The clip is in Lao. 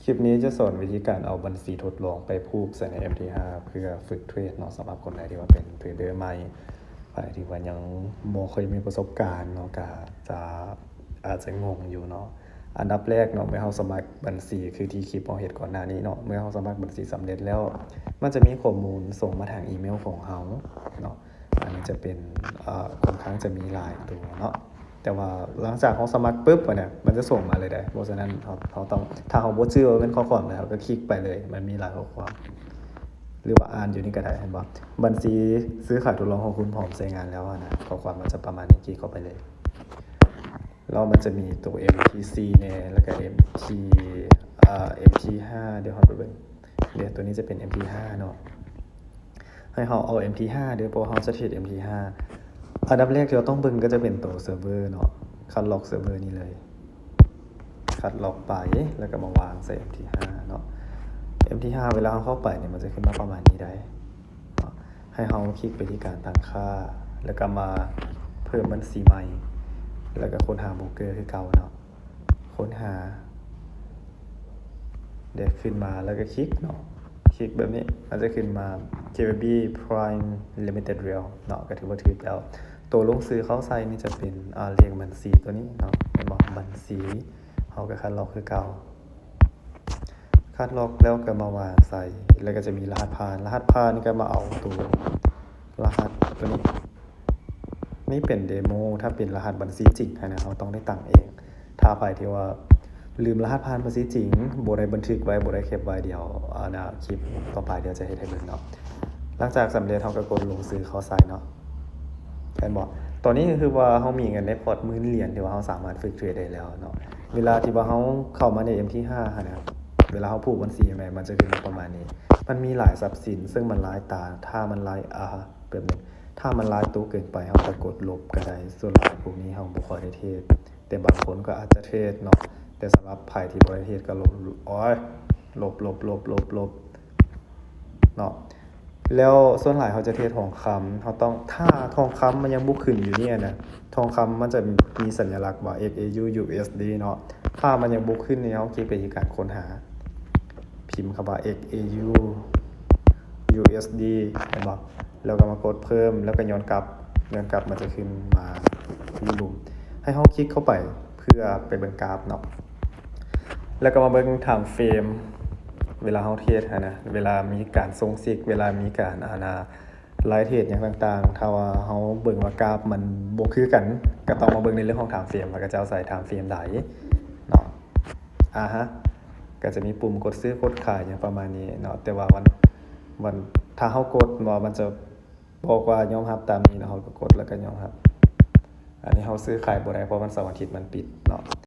ຄລິບນີ້ຈະສອນວິທີການເອົາບັນຊີທົດລອງໄປຜູກໃສ່ໃນ ເອັມທີຫ້າ ເພື່ອຝຶກເທຣດເນາະ ສຳລັບຄົນໃດທີ່ວ່າເປັນເທຣດເດີໃໝ່ ໃຜທີ່ວ່າຍັງບໍ່ເຄີຍມີປະສົບການເນາະ ກະຈະ ອາດຈະງົງຢູ່ເນາະ. ອັນດັບແລກເນາະ ເມື່ອເຮົາສະໝັກບັນຊີ ຄືທີ່ຄລິບເຮົາເຮັດກ່ອນໜ້ານີ້ເນາະ ເມື່ອເຮົາສະໝັກບັນຊີສຳເລັດແລ້ວ ມັນຈະມີຂໍ້ມູນສົ່ງມາທາງອີເມວຂອງເຮົາເນາະ. ອັນນີ້ຈະເປັນ ເອີ ຄ່ອນຂ້າງຈະມີຫຼາຍໂຕເນາະ ແຕ່ວ່າຫຼັງຈາກເຮົາສະໝັກປຶບ ອັນເນີ້ຍ ມັນຈະສົ່ງມາເລີຍເດ້. ເພາະສະນັ້ນ ເຮົາ ເຮົາຕ້ອງ ຖ້າເຮົາບໍ່ຈື່ວ່າແມ່ນຂໍ້ຄວາມໃດ ເຮົາກໍຄລິກໄປເລີຍ ມັນມີຫຼາຍຂໍ້ຄວາມ ຫຼືວ່າອ່ານຢູ່ນີ້ກໍໄດ້ ເຫັນບໍ່? ບັນຊີຊື້ຂາຍທົດລອງຂອງຄຸນພ້ອມໃຊ້ງານແລ້ວຫັ້ນນະ ຂໍ້ຄວາມມັນຈະປະມານນີ້ ຄລິກເຂົ້າໄປເລີຍ. ແລ້ວມັນຈະມີໂຕ ເອັມທີສີ່ ແດ່ ແລ້ວກໍ ເອັມທີ ເອີ ເອັມທີຫ້າ ດຽວເຮົາໄປເບິ່ງ ດຽວໂຕນີ້ຈະເປັນ ເອັມທີຫ້າ ເນາະ. ໃຫ້ເຮົາເອົາ ເອັມທີຫ້າ ເດີ້ ເພາະເຮົາຈະເທຣດ ເອັມທີຫ້າ. ອັນດັບແລກທີ່ເຮົາຕ້ອງເບິ່ງກໍຈະເປັນໂຕເຊີເວີເນາະ ຄັດລອກເຊີເວີນີ້ເລີຍ ຄັດລອກໄປ ແລ້ວກໍມາວາງໃສ່ ເອັມທີຫ້າ ເນາະ. ເອັມທີຫ້າ ເວລາເຮົາເຂົ້າໄປນີ້ ມັນຈະຂຶ້ນມາປະມານນີ້ໄດ໋ເນາະ. ໃຫ້ເຮົາຄລິກໄປທີ່ການຕັ້ງຄ່າ ແລ້ວກໍມາເພີ່ມບັນຊີໃໝ່ ແລ້ວກໍຄົ້ນຫາໂບຣກເກີຄືເກົ່າເນາະ. ຄົ້ນຫາ ແລ້ວຂຶ້ນມາ ແລ້ວກໍຄລິກເນາະ ຄລິກແບບນີ້ ມັນຈະຂຶ້ນມາ ເຈບີບີ Prime Limited Real ເນາະ ກໍຖືວ່າຖືກແລ້ວ. ໂຕລົງຊື່ເຂົ້າໃສ່ນີ້ຈະເປັນ ອາ ເລກບັນຊີໂຕນີ້ເນາະ ເຫັນບໍ່? ບັນຊີ ເຮົາກໍຄັດລອກຄືເກົ່າ ຄັດລອກແລ້ວກໍມາວາງໃສ່ ແລ້ວກໍຈະມີລະຫັດຜ່ານ ລະຫັດຜ່ານນີ້ກໍມາເອົາໂຕລະຫັດໂຕນີ້ ນີ້ເປັນເດໂມ ຖ້າເປັນລະຫັດບັນຊີຈິງຫັ້ນນະ ເຮົາຕ້ອງໄດ້ຕັ້ງເອງ. ຖ້າໃຜທີ່ວ່າລືມລະຫັດຜ່ານບັນຊີຈິງ ບໍ່ໄດ້ບັນທຶກໄວ້ ບໍ່ໄດ້ເກັບໄວ້ ດຽວ ອາ ໃນຄລິບຕໍ່ໄປ ດຽວຈະເຮັດໃຫ້ເບິ່ງເນາະ. ຫຼັງຈາກສຳເລັດ ເຮົາກໍກົດລົງຊື່ເຂົ້າໃສ່ເນາະ ເຫັນບໍ່? ຕອນນີ້ກໍຄືວ່າເຮົາມີເງິນໃນພອດໝື່ນຫຼຽນ ທີ່ວ່າເຮົາສາມາດຝຶກເທຣດໄດ້ແລ້ວເນາະ. ເວລາທີ່ວ່າເຮົາເຂົ້າມາໃນ ເອັມທີຫ້າ ຫັ້ນນະ ເວລາເຮົາຜູກບັນຊີໃໝ່ ມັນຈະຂຶ້ນມາປະມານນີ້. ມັນມີຫຼາຍຊັບສິນ ເຊິ່ງມັນຫຼາຍຕາ ຖ້າມັນຫຼາຍ ອາ ແບບນີ້ ຖ້າມັນຫຼາຍໂຕເກີນໄປ ເຮົາກໍກົດລົບກໍໄດ້. ສ່ວນຫຼາຍພວກນີ້ເຮົາບໍ່ຄ່ອຍໄດ້ເທຣດ ແຕ່ບາງຄົນກໍອາດຈະເທຣດເນາະ ແຕ່ສຳລັບໃຜທີ່ບໍ່ໄດ້ເທຣດກໍລົບ ໂອ້ຍ ລົບໆໆໆເນາະ. ແລ້ວສ່ວນຫຼາຍເຮົາຈະເທຣດທອງຄຳ ເຮົາຕ້ອງ ຖ້າທອງຄຳມັນຍັງບໍ່ຂຶ້ນຢູ່ນີ້ນະ ທອງຄຳມັນຈະມີສັນຍາລັກວ່າ XAU USD ເນາະ. ຖ້າມັນຍັງບໍ່ຂຶ້ນນີ້ ເຮົາຄລິກໄປທີ່ການຄົ້ນຫາ ພິມຄຳວ່າ XAU USD ເຫັນບໍ່? ແລ້ວກໍມາກົດເພີ່ມ ແລ້ວກໍຍ້ອນກັບ ຍ້ອນກັບມັນຈະຂຶ້ນມາທີ່ລຸ່ມ. ໃຫ້ເຮົາຄລິກເຂົ້າໄປເພື່ອໄປເບິ່ງກາຟເນາະ ແລ້ວກໍມາເບິ່ງ time frame ເວລາເຮົາເທຣດຫັ້ນນະ ເວລາມີການສົ່ງເຊັກ ເວລາມີການ ອາ ນາ ໄລເທຣດຫຍັງຕ່າງໆ ຖ້າວ່າເຮົາເບິ່ງວ່າກາຟມັນບໍ່ຄືກັນ ກໍຕ້ອງມາເບິ່ງໃນເລື່ອງຂອງ time frame ວ່າເຂົາເຈົ້າໃຊ້ time frame ໃດເນາະ. ອາຮະ ກໍຈະມີປຸ່ມກົດຊື້ກົດຂາຍຫຍັງປະມານນີ້ເນາະ ແຕ່ວ່າມັນ ມັນ ຖ້າເຮົາກົດເນາະ ມັນຈະບອກວ່າຍອມຮັບຕາມນີ້ເນາະ ເຮົາກໍກົດ ແລ້ວກໍຍອມຮັບ. ອັນນີ້ເຮົາຊື້ຂາຍບໍ່ໄດ້ ເພາະວັນເສົາອາທິດມັນປິດເນາະ.